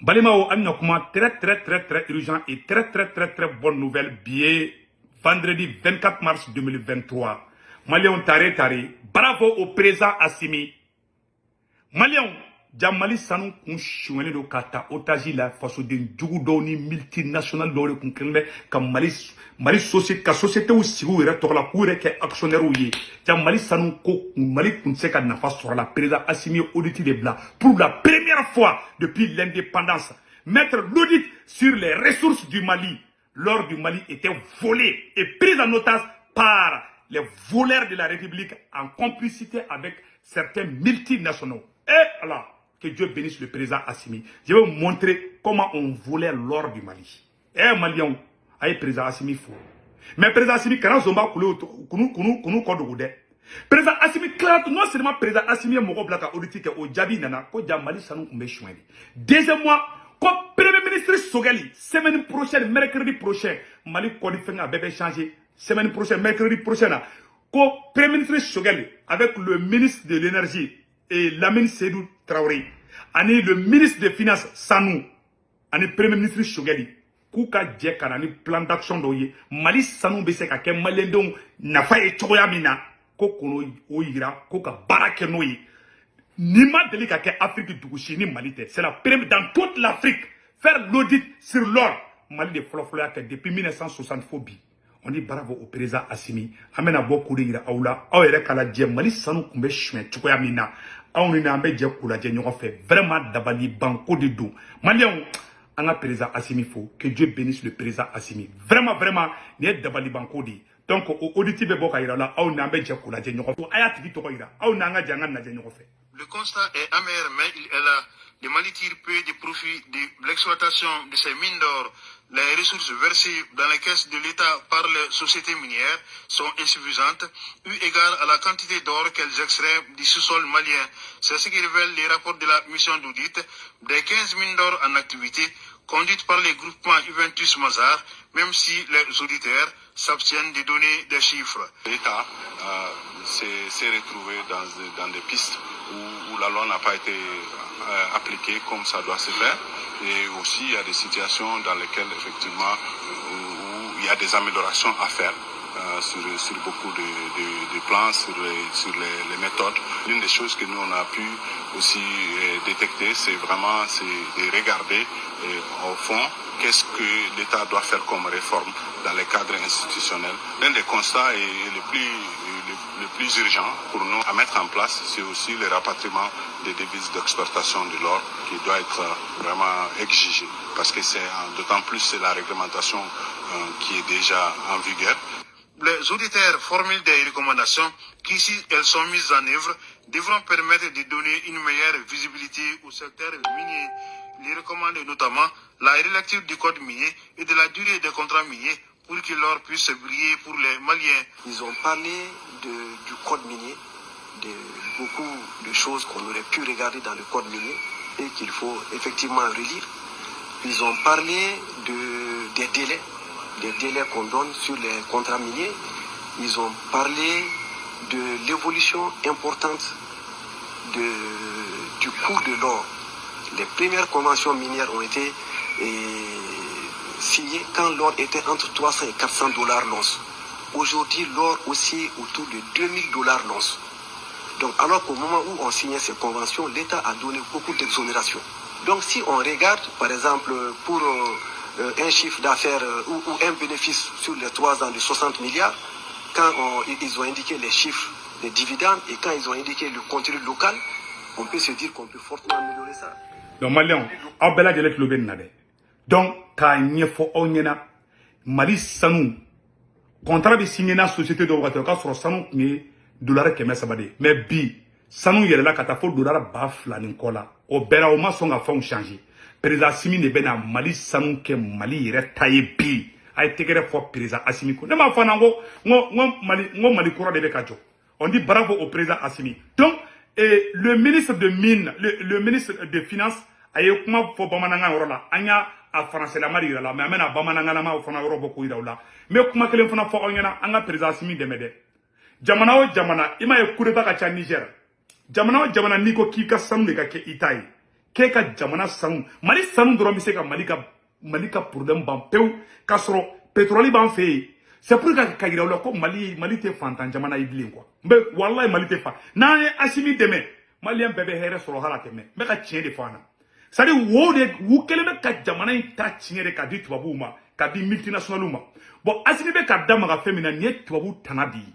Balimaw, an bɛna kuma très très très très urgent et très très très très bonne nouvelle. Bi ye vendredi 24 mars 2023. Maliyɛnw, tare tare, bravo au président Assimi. Maliyɛnw, ja Mali sanu kun suɲɛnen don ka ta otage la. Fasoden jugu dɔw ni multinational dɔw de kun kɛlen bɛ ka Mali société, ka sociétéw sigi u yɛrɛ tɔgɔ la, k'u yɛrɛ kɛ actionnaire ye. Ja Mali sanu ko, Mali kun tɛ se ka nafa sɔrɔ la. Président Assimi ye audit de bila pour la première fois depuis l'indépendance, mettre l'audit sur les ressources du Mali. L'or du Mali était volé et pris en otage par les voleurs de la République en complicité avec certains multinationaux. Et Allah, que Dieu bénisse le président Assimi. Je vais vous montrer comment on volait l'or du Mali. Eh Maliens, ayi, président Assimi fo. Mais président Assimi, kana zomba kulu kunu kunu kunu kɔ dogo dɛ. Président Assimi tilara, non seulement président Assimi ye mɔgɔ bila ka audit kɛ, o jaabi nana ko ja Mali sanu tun bɛ suɲɛ de. Deuxièmement, ko premier ministre Choguel, semaine prochaine, mercredi prochain, Mali kɔni fɛn a bɛɛ bɛ changer. Semaine prochaine, mercredi prochain na, ko premier ministre Choguel avec le ministre de l'Énergie et Lamine Seydou Traoré ani le ministre des Finances Sanou ani premier ministre Choguel, k'u ka jɛ ka na ni plan d'action dɔw ye, Mali sanu bɛ se ka kɛ maliyɛndenw nafa ye cogoya min na, ko k'o o yira, ko ka baara kɛ n'o ye. Ni ma deli ka kɛ Afrique dugu si ni Mali tɛ. C'est la première dans toute l'Afrique, faire l'audit sur l'or. Mali de fɔlɔ-fɔlɔ y'a kɛ depuis 1960 fo bi. On dit bravo au président Assimi. An bɛna bɔ k'o de yira aw la, aw yɛrɛ k'a lajɛ Mali sanu tun bɛ suɲɛ cogoya min na. Aw ni an bɛ jɛ k'u lajɛ ɲɔgɔn fɛ. Vraiment, dabali banko de don. Maliyɛnw, an ka président Assimi fo. Que Dieu bénisse le président Assimi. Vraiment, vraiment, nin ye dabali banko de ye. Donc o audit bɛ bɔ ka yira la, aw ni an bɛ jɛ k'u lajɛ ɲɔgɔn fɛ. A y'a tigi tɔgɔ yira aw ni an ka jɛ an ka lajɛ ɲɔgɔn fɛ. Le constat est amer, mais il est là. Le Mali tire peu de profit de l'exploitation de ces mines d'or. Les ressources versées dans les caisses de l'État par les sociétés minières sont insuffisantes, eu égard à la quantité d'or qu'elles extraient du sous-sol malien. C'est ce qui révèle les rapports de la mission d'audit des 15 mines d'or en activité conduite par les groupements Juventus Mazars, même si les auditeurs s'abstiennent de donner des chiffres. L'État s'est retrouvé dans des pistes où la loi n'a pas été appliquée comme ça doit se faire. Et aussi, il y a des situations dans lesquelles, effectivement, où il y a des améliorations à faire sur beaucoup de plans, sur les méthodes. L'une des choses que nous, on a pu aussi détecter, c'est vraiment de regarder au fond qu'est-ce que l'État doit faire comme réforme dans les cadres institutionnels. L'un des constats et le plus urgent pour nous à mettre en place, c'est aussi le rapatriement des devises d'exportation de l'or qui doit être vraiment exigé parce que c'est d'autant plus c'est la réglementation qui est déjà en vigueur. Les auditeurs formulent des recommandations qui, si elles sont mises en œuvre, devront permettre de donner une meilleure visibilité au secteur minier. Ils recommandent notamment la relecture du code minier et de la durée des contrats miniers pour que l'or puisse briller pour les Maliens. Ils ont parlé du code minier, de beaucoup de choses qu'on aurait pu regarder dans le code minier et qu'il faut effectivement relire. Ils ont parlé des délais qu'on donne sur les contrats miniers. Ils ont parlé de l'évolution importante du cours de l'or. Les premières conventions minières ont été signées quand l'or était entre 300 et 400 dollars l'once. Aujourd'hui, l'or aussi autour de 2000 dollars l'once. Donc, alors qu'au moment où on signait ces conventions, l'État a donné beaucoup d'exonérations. Donc, si on regarde, par exemple, pour un chiffre d'affaires ou un bénéfice sur les 3 ans de 60 milliards, quand ils ont indiqué les chiffres des dividendes et quand ils ont indiqué le contenu local, on peut se dire qu'on peut fortement améliorer ça. Donc maliyɛnw, aw bɛɛ lajɛlen tulo bɛ nin na dɛ. Donc k'a ɲɛfɔ aw ɲɛna, Mali sanu contrat bɛ signé n'a société dɔw wagati, o k'a sɔrɔ sanu tun ye dolari 300 de ye, mais bi sanu yɛlɛla ka taa fo dolari 2000 ni kɔ la. O bɛɛ la, o ma sɔn ka fɛnw changer. Président Assimi de bɛna Mali sanu kɛ Mali yɛrɛ ta ye bi. A ye tɛgɛrɛ fɔ président Assimi ko. Ne m'a fɔ n ko n ko Mali kura de bɛ ka jɔ. On dit bravo au président Assimi. Donc et le ministre de mine, le ministre des Finances a ye kuma fɔ bamanankan yɔrɔ la, an y'a a faransɛlama de yira la, mais an bɛna bamanankanlama fana yɔrɔ bɔ k'o yira u la. N bɛ kuma kelen fana fɔ aw ɲɛna: an ka président Assimi dɛmɛ dɛ. Jamana o jamana, i m'a ye coup d'état ka ca Niger. Jamana o jamana, n'i ko k'i ka sanu de ka kɛ i ta ye, K'e ka jamana sanu, Mali sanu dɔrɔn bɛ se ka Mali ka problème ban pewu, k'a sɔrɔ pétrole b'an fɛ yen. C'est pour que ka yira u la ko Mali tɛ fantan jamana ye bilen quoi. N bɛ walayi, Mali tɛ fa. N'an ye Asimi dɛmɛ, Maliyɛn bɛɛ bɛ hɛrɛ sɔrɔ, hali a tɛ mɛn. N bɛ ka tiɲɛ de fɔ an na. C'est à dire, wo de u kɛlen bɛ ka jamana in ta tiɲɛ de ka di tubabuw ma, ka di multinationales ma. Bon, Asimi bɛ ka da maga fɛn min na, nin ye tubabu tana de ye.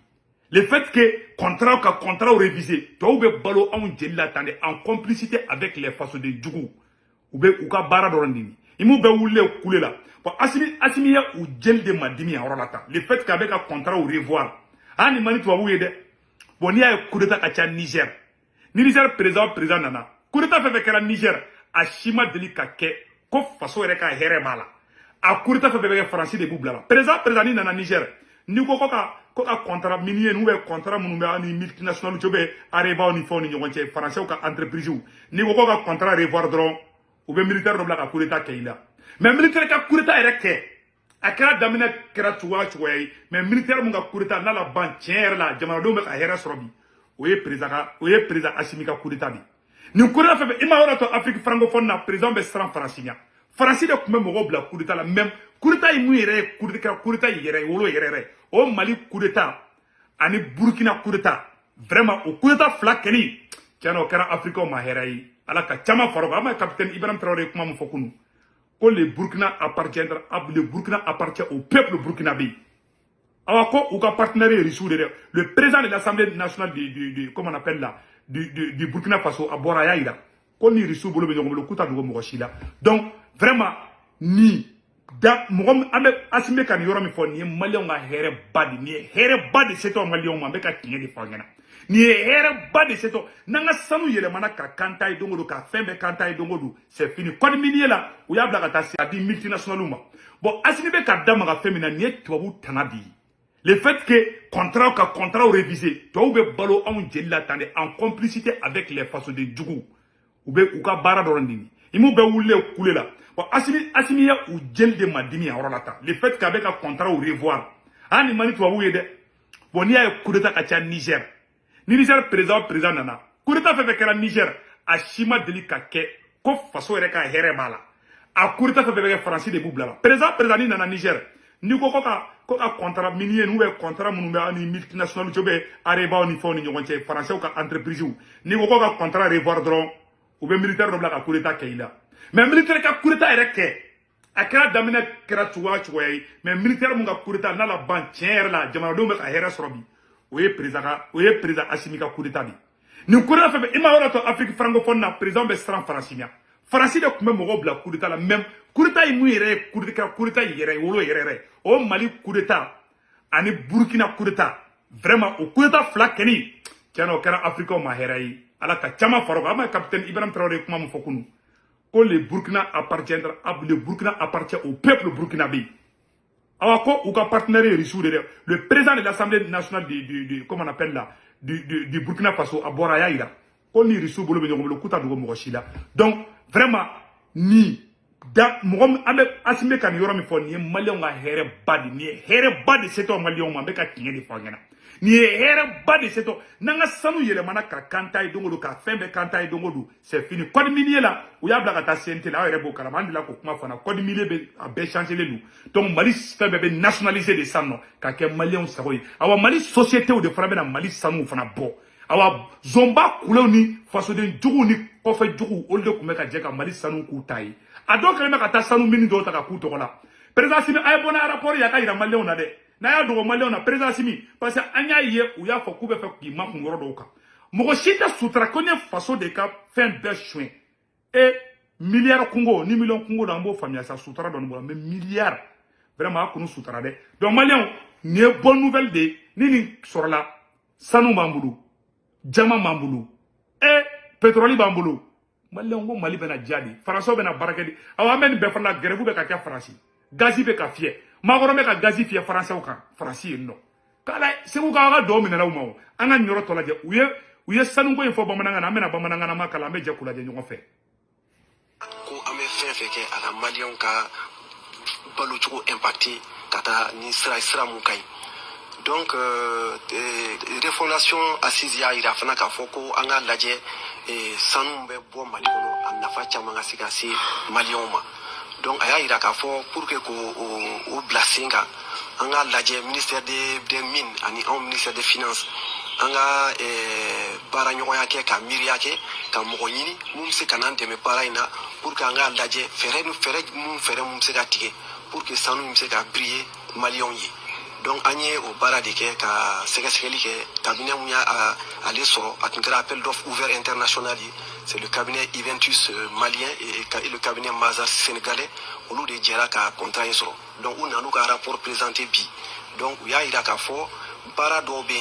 Le fait que contrat ka contrat révisé, tubabu bɛ balo anw jeli la tan de, en complicité avec les fasoden juguw. U bɛ u ka baara dɔrɔn de. I m'u bɛɛ wulilen kule la. Bon, Asimi ye u jeli de ma dimi a yɔrɔ la tan. Le fait que a bɛ ka contrat revoir, ah, nin man di tubabuw ye dɛ. Bon, n'i y'a ye coup d'état ka ca Niger, ni Niger président nana, coup d'état fɛn fɛn kɛra Niger, a si ma deli ka kɛ ko faso yɛrɛ ka hɛrɛ b'a la. A coup d'état fɛn fɛn bɛ kɛ, Faransi de b'u bila la. Président ni nana Niger, n'i ko ko ka contrat minier ou bien contrat minnu bɛ an ni multinationales cɛ, bɛ Arevaw ni fɛnw ni ɲɔgɔn cɛ, Faransɛw ka entreprise, n'i ko ka contrat revoir dɔrɔn, u bɛ militaire dɔ bila ka coup d'état kɛ i la. Mais militaire ka coup d'état yɛrɛ kɛ, a kɛra daminɛ kɛra cogoya cogoya ye, mais militaire mun ka coup d'état n'a la ban tiɲɛ yɛrɛ la, jamanadenw bɛ ka hɛrɛ sɔrɔ bi, o ye président Asimi ka coup d'état de. Nin coup d'état fɛn fɛn i ma yɔrɔ to Afrique francophone na, président bɛ siran Faransi ɲɛ. Faransi de tun bɛ mɔgɔw bila coup d'état la. Même coup d'état ye mun yɛrɛ ye? Coup d'état, coup d'état yɛrɛ wolo yɛrɛ yɛrɛ, o Mali coup d'état ani Burkina coup d'état. Vraiment, o coup d'état fila kɛli, tiɲɛ na, o kɛra Africain ma hɛrɛ ye. Ala ka caman fara o kan. An ma capitaine Ibrahim Traoré ye kuma min fɔ kunun, ko le Burkina appartient au peuple burkinabé. Awa, ko u ka partenaire ye Russiw de dɛ. Le président de l'Assemblée nationale du, comment on appelle là, du Burkina Faso, a bɔra, a y'a yira ko ni Russiw bolo bɛ ɲɔgɔn bolo, k'u t'a dogo mɔgɔ si la. Donc vraiment, ni da mɔgɔ min, an bɛ Asimi ka nin yɔrɔ min fɔ, nin ye Maliyɛnw ka hɛrɛ ba de, nin ye hɛrɛ ba de setɔ Maliyɛnw ma. N bɛ ka tiɲɛ de fɔ aw ɲɛna. Nin ye hɛrɛ ba de setɔ. N'an ka sanu yɛlɛmana ka kan ta ye don o don, ka fɛn bɛɛ kan ta ye don o don, c'est fini. Code minier la, u y'a bila ka taa se a di multinationales ma. Bon, Asimi bɛ ka da maga fɛn min na, nin ye tubabu tana de ye. Le fait que contrat ka contrat révisé, tubabu bɛ balo anw jeli la tan de, en complicité avec les fasoden juguw. U bɛ u ka baara dɔrɔn de. I m'u bɛɛ wulilen kule la. Bon, Asimi ye u jeli de ma dimi a yɔrɔ la tan. Le fait que a bɛ ka contrat revoir, ah, nin man di tubabuw ye dɛ. Bon, n'i y'a ye coup d'état ka ca Niger, ni Niger président nana, coup d'état fɛn fɛn kɛra Niger, a si ma deli ka kɛ ko faso yɛrɛ ka hɛrɛ b'a la. A coup d'état fɛn fɛn bɛ kɛ, Faransi de b'u bila la. Président ni nana Niger, n'i ko ko ka contrat minier ou bien contrat minnu bɛ an ni multinationales cɛ, bɛ Arevaw ni fɛnw ni ɲɔgɔn cɛ, Faransɛw ka entreprise, n'i ko ka contrat revoir dɔrɔn, u bɛ militaire dɔ bila ka coup d'état kɛ i la. Mais militaire ka coup d'état yɛrɛ kɛ, a kɛra daminɛ kɛra cogoya cogoya ye, mais militaire mun ka coup d'état n'a la ban tiɲɛ yɛrɛ la, jamanadenw bɛ ka hɛrɛ sɔrɔ bi, o ye président Asimi ka coup d'état de. Nin coup d'état fɛn fɛn i ma yɔrɔ to Afrique francophone na, président bɛ siran Faransi ɲɛ. Faransi de tun bɛ mɔgɔw bila coup d'état la. Même coup d'état ye mun yɛrɛ ye? Coup d'état, coup d'état yɛrɛ wolo yɛrɛ yɛrɛ, o Mali coup d'état ani Burkina coup d'état. Vraiment, o coup d'état fila kɛli, tiɲɛ na, o kɛra Africain ma hɛrɛ ye. Ala ka caman fara o kan. An ma capitaine Ibrahim Traoré ye kuma min fɔ kunun, ko le Burkina appartient au peuple burkinabé. Awa, ko u ka partenaire ye Russiw de dɛ. Le président de l'Assemblée nationale du, comment on appelle là, du Burkina Faso, a bɔra, a y'a yira ko ni Russiw bolo bɛ ɲɔgɔn bolo, k'u t'a dogo mɔgɔ si la. Donc vraiment, ni da mɔgɔ min, an bɛ Asimi ka nin yɔrɔ min fɔ, nin ye Maliyɛnw ka hɛrɛ ba de, nin ye hɛrɛ ba de setɔ Maliyɛnw ma. N bɛ ka tiɲɛ de fɔ aw ɲɛna. Nin ye hɛrɛ ba de setɔ. N'an ka sanu yɛlɛmana ka kan ta ye don o don, ka fɛn bɛɛ kan ta ye don o don, c'est fini. Code minier la, u y'a bila ka taa CNT la, aw yɛrɛ b'o kalama. An delila k'o kuma fana. Code minier bɛ a bɛɛ changé len don. Donc Mali fɛn bɛɛ bɛ nationaliser de sisan nɔ ka kɛ Maliyɛnw sago ye. Awa, Mali société de fana bɛna Mali sanuw fana bɔ. Awa, zonba kulew ni fasoden juguw ni kɔfɛ juguw, olu de tun bɛ ka jɛ ka Mali sanu k'u ta ye. A dɔw kɛlen bɛ ka taa sanu mini dɔw ta ka k'u tɔgɔ la. Président Asimi, a ye bɔ n'a rapport ye, a ka yira Maliyɛnw na dɛ. N'a y'a dogo Maliyɛnw na, président Asimi, parce que an y'a ye, u y'a fɔ k'u bɛ fɛ k'i makun yɔrɔ dɔw kan. Mɔgɔ si tɛ sutura ko ne faso de ka fɛn bɛɛ suɲɛ. E miliyari kungo ni miliyɔn kungo don, an b'o faamuya sa, sutura dɔɔni bɔra. Mais miliyari, vraiment, a kunu sutura dɛ. Donc Maliyɛnw, nin ye bonne nouvelle de ye. Ni nin sɔrɔla, sanu b'an bolo, jama b'an bolo, e pétrole b'an bolo. Maliyɛnw ko Mali bɛna diya de, Faransɛw bɛna baara kɛ de. Awɔ, an bɛ nin bɛɛ fana la. Grève bɛ ka kɛ Faransi, gazi bɛ ka fiyɛ, Macron bɛ ka gazi fiyɛ Faransɛw kan Faransi yen nɔ. K'ala Segu k'aw ka dɔw minɛla u ma. O an ka nin yɔrɔ tɔ lajɛ. U ye sanuko in fɔ bamanankan na, an bɛna bamanankan na ma kalan, an bɛ jɛ k'u lajɛ ɲɔgɔn fɛ. Ko an bɛ fɛn fɛn kɛ, a ka Maliyɛnw ka balocogo impacté ka taa ni sira mun ka ɲi. Donc refondation assise y'a yira fana k'a fɔ ko an k'a lajɛ, sanu bɛ bɔ Mali kɔnɔ. A nafa caman ka se ka se maliyɛnw ma. Donc a y'a yira k'a fɔ pour que k'o o bila sen kan, an k'a lajɛ ministère des mines ani anw ministère des finances, an ka baara ɲɔgɔnya kɛ, ka miiriya kɛ, ka mɔgɔ ɲini mun bɛ se ka n'an dɛmɛ baara in na, pour que an k'a lajɛ fɛɛrɛ ni fɛɛrɛ mun bɛ se ka tigɛ pour que sanu in bɛ se ka briller maliyɛnw ye. Donc an ye o baara de kɛ, ka sɛgɛsɛgɛli kɛ. Cabinet mun y'a ale sɔrɔ, a tun kɛra appel d'offre ouvert international ye, c'est le cabinet Juventus malien et le cabinet Mazars sénégalais. Olu de jɛra ka contrat in sɔrɔ. Donc u nan'u ka rapport présenté bi. Donc u y'a yira k'a fɔ baara dɔw bɛ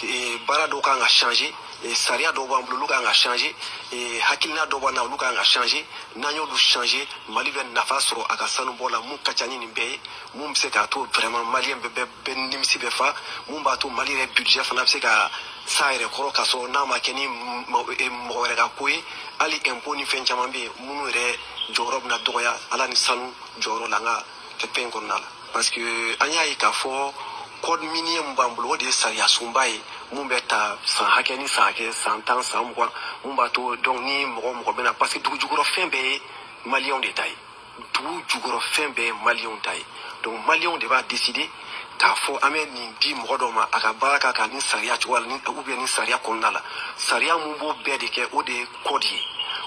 yen, baara dɔw kan ka changer, sariya dɔw b'an bolo, olu kan ka changer, hakilina dɔw b'an na, olu kan ka changer. N'an y'olu changer, Mali bɛ nafa sɔrɔ a ka sanubɔ la mun ka ca ni nin bɛɛ ye, mun bɛ se k'a to vraiment maliyɛn bɛɛ nimisi bɛ fa, mun b'a to Mali yɛrɛ budget fana bɛ se ka s'a yɛrɛ kɔrɔ, k'a sɔrɔ n'a ma kɛ ni mɔgɔ wɛrɛ ka ko ye. Hali impôt ni fɛn caman bɛ yen minnu yɛrɛ jɔyɔrɔ bɛna dɔgɔya ala ni sanu jɔyɔrɔ la an ka fɛn kɔnɔna la, parce que an y'a ye k'a fɔ code minier mun b'an bolo, o de ye sariya sunba ye mun bɛ ta san hakɛ ni san hakɛ, san 10, san 20, mun b'a to donc ni mɔgɔ mɔgɔ bɛna, parce que dugu jukɔrɔ fɛn bɛɛ ye maliyɛnw de ta ye, dugu jukɔrɔ fɛn bɛɛ ye maliyɛnw ta ye. Donc maliyɛnw de b'a décider k'a fɔ an bɛ nin di mɔgɔ dɔ ma a ka baara k'a kan ni sariya cogoya la, ni ou bien ni sariya kɔnɔna la. Sariya mun b'o bɛɛ de kɛ, o de ye code ye.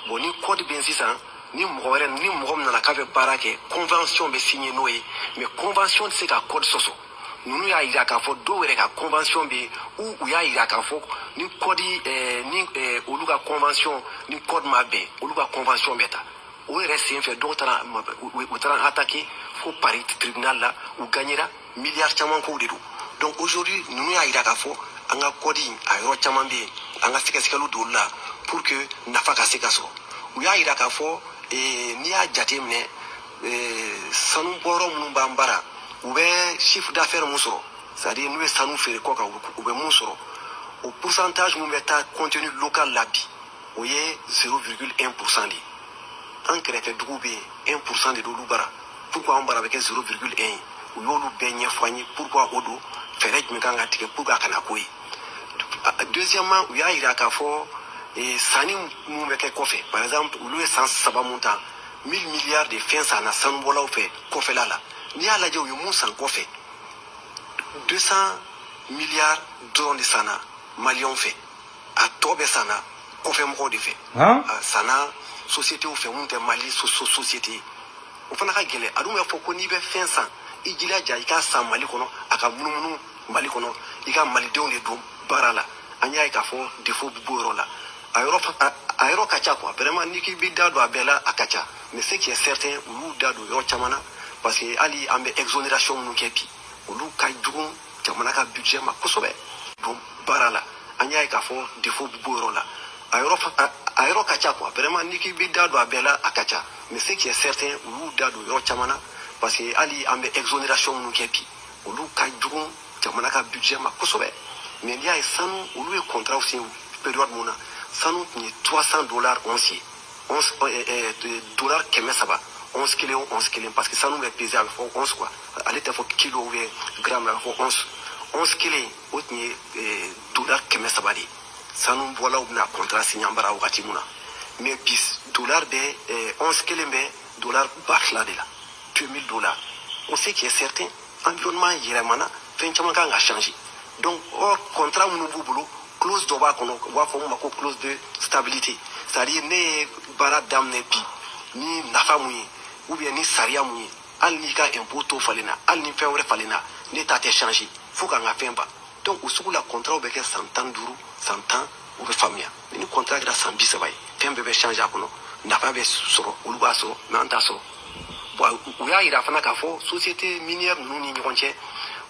Bon, ni code bɛ yen sisan, ni mɔgɔ wɛrɛ, ni mɔgɔ min nana k'a bɛ baara kɛ, convention bɛ signer n'o ye, mais convention tɛ se ka code sɔsɔ. Ninnu y'a yira k'a fɔ dɔw yɛrɛ ka convention bɛ yen ou u y'a yira k'a fɔ ni code ni olu ka convention ni code ma bɛn, olu ka convention bɛ ta. O yɛrɛ sen fɛ, dɔw taara, u taara attaquer fo Paris tribunal la, u gagnera miliyari caman kow de don. Donc aujourd'hui, ninnu y'a yira k'a fɔ an ka code in, a yɔrɔ caman bɛ yen, an ka sɛgɛsɛgɛliw don olu la pour que nafa ka se ka sɔrɔ. U y'a yira k'a fɔ n'i y'a jateminɛ, sanu bɔyɔrɔ minnu b'an bara, u bɛ chiffre d'affaires mun sɔrɔ, c'est à dire n'u ye sanu feere kɔ kan, u bɛ mun sɔrɔ, o pourcentage mun bɛ taa contenu local la bi, o ye 0,1% de ye. An kɛrɛfɛ dugu bɛ yen, 1% de d'olu bara. Pourquoi an bara bɛ kɛ 0,1 ye? U y'olu bɛɛ ɲɛfɔ an ye pourquoi o don, fɛɛrɛ jumɛn kan ka tigɛ pour que a kana k'o ye. Deuxièmement, u y'a yira k'a fɔ sanni mun bɛ kɛ kɔfɛ, par exemple olu ye san 3 mun ta, 1000 milliards de fɛn sanna sanubɔlaw fɛ kɔfɛla la. N'i y'a lajɛ, u ye mun san kɔfɛ, 200 milliards dɔrɔn de sanna maliyɛnw fɛ, a tɔ bɛɛ sanna kɔfɛ mɔgɔw de fɛ. A sanna sociétéw fɛ mun tɛ Mali société ye. O fana ka gɛlɛn. A dun bɛ fɔ ko n'i bɛ fɛn san, i jilaja i k'a san Mali kɔnɔ, a ka munumunu Mali kɔnɔ, i ka malidenw de don baara la. An y'a ye k'a fɔ défaut bɛ b'o yɔrɔ la. A yɔrɔ ka ca quoi. Vraiment, n'i k'i b'i da don a bɛɛ la, a ka ca, mais ce qui est certain, u y'u da don yɔrɔ caman na, parce que hali an bɛ exonération minnu kɛ bi, olu ka jugu jamana ka budget ma kosɛbɛ don baara la. An y'a ye k'a fɔ défaut bɛ b'o yɔrɔ la. A yɔrɔ ka ca quoi. Vraiment, n'i k'i b'i da don a bɛɛ la, a ka ca, mais ce qui est certain, u y'u da don yɔrɔ caman na, parce que hali an bɛ exonération minnu kɛ bi, olu ka jugu jamana ka budget ma kosɛbɛ. Mais n'i y'a ye, sanu, olu ye contrat signé période mun na, sanu tun ye 300 $ once ye, once $300 once kelen o once kelen, parce que sanu bɛ peser, a bɛ fɔ once quoi, ale tɛ fɔ kilo ou bien gramme, a bɛ fɔ once. Once kelen, o tun ye $300 de ye, sanu bɔlaw bɛna contrat signé an bara wagati mun na. Mais bi, dollar bɛ once kelen bɛ $2000 de la, 2000 $. On sait qui est certain, environnement yɛlɛmana, fɛn caman kan ka changer. Donc or contrat minnu b'u bolo, clause dɔ b'a kɔnɔ, u b'a fɔ mun ma ko clause de stabilité, c'est à dire ne ye baara daminɛ bi ni nafa mun ye ou bien ni sariya mun ye, hali n'i ka impôt taux falenna, hali ni fɛn wɛrɛ falenna, ne ta tɛ changer fo k'an ka fɛn ban. Donc o sugu la, contrat bɛ kɛ san 15, san 10, o bɛ faamuya. Mais ni contrat kɛra san 30 ye, fɛn bɛɛ bɛ changer a kɔnɔ, nafa bɛ sɔrɔ, olu b'a sɔrɔ, mais an t'a sɔrɔ. Bon, u y'a yira fana k'a fɔ société minière ninnu ni ɲɔgɔn cɛ,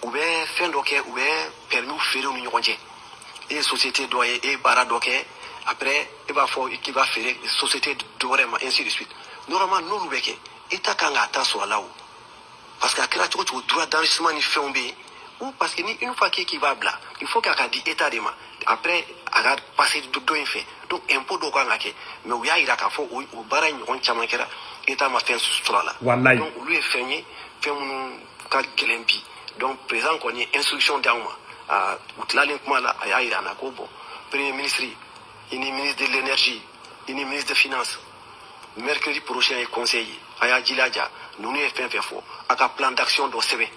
u bɛ fɛn dɔ kɛ, u bɛ permis feere u ni ɲɔgɔn cɛ. E ye société dɔ ye, e ye baara dɔ kɛ, après e b'a fɔ k'i b'a feere société dɔ wɛrɛ ma, ainsi de suite. Normalement, n'olu bɛ kɛ, état kan k'a ta sɔrɔ a la o, parce que a kɛra cogo cogo, droit d'enregistrement ni fɛnw bɛ yen ou, parce que ni une fois k'i b'a bila, il faut k'a ka di état de ma, après a ka passer dɔ in fɛ. Donc impôt dɔw kan ka kɛ, mais u y'a yira k'a fɔ o baara in ɲɔgɔn caman kɛra, état ma fɛn sɔrɔ a la. Walayi. Donc olu ye fɛn ye, fɛn minnu ka gɛlɛn bi. Donc président kɔni ye instruction d'anw ma. A u tilalen kuma la, a y'a yira an na ko bon, premier ministre i ni ministre de l'énergie, i ni ministre de finance. Mercredi prochain ye conseil ye. A y'a jilaja, ninnu ye fɛn fɛn fɔ, a ka plan d'action dɔ sɛbɛn,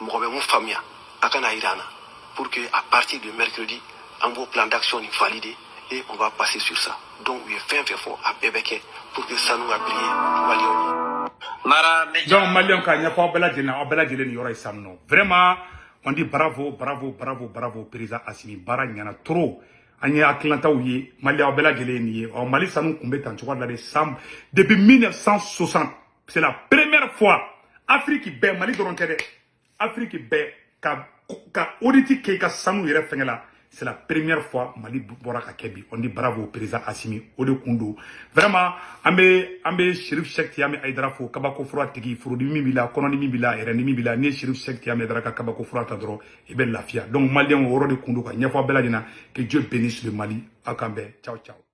mɔgɔ bɛ mun faamuya, a kana yira an na, pour que à partir de mercredi, an b'o plan d'action nin valider et on va passer sur ça. Donc u ye fɛn fɛn fɔ, a bɛɛ bɛ kɛ pour que sanu ka briller Maliyɛnw ye. Donc Maliyɛnw, k'a ɲɛfɔ aw bɛɛ lajɛlen, aw bɛɛ lajɛlen nin yɔrɔ ye sisan nɔ. Vraiment, on dit bravo, bravo, bravo, bravo président Assimi. Baara ɲɛna trop. An ye hakilinataw ye. Maliyɛn, aw bɛɛ lajɛlen ye nin ye. Ɔ, Mali sanu kun bɛ tan cogoya la de san depuis 1960. C'est la première fois Afrique bɛɛ, Mali dɔrɔn tɛ dɛ, Afrique bɛɛ ka audit kɛ i ka sanu yɛrɛ fɛngɛ la. C'est la première fois Mali bɔra ka kɛ bi. On dit bravo président Assimi. O de kun don. Vraiment, an bɛ Chérif Cheick Tidiane Aïdara fo, kabako fura tigi. Furudimi b'i la, kɔnɔdimi b'i la, yɛrɛdimi b'i la, n'i ye Chérif Cheick Tidiane Aïdara ka kabako fura ta dɔrɔn, i bɛ lafiya. Donc Maliyɛnw, o yɔrɔ de kun don ka ɲɛfɔ aw bɛɛ lajɛlen. Que Dieu bénisse le Mali. Aw k'an bɛn. Ciao, ciao.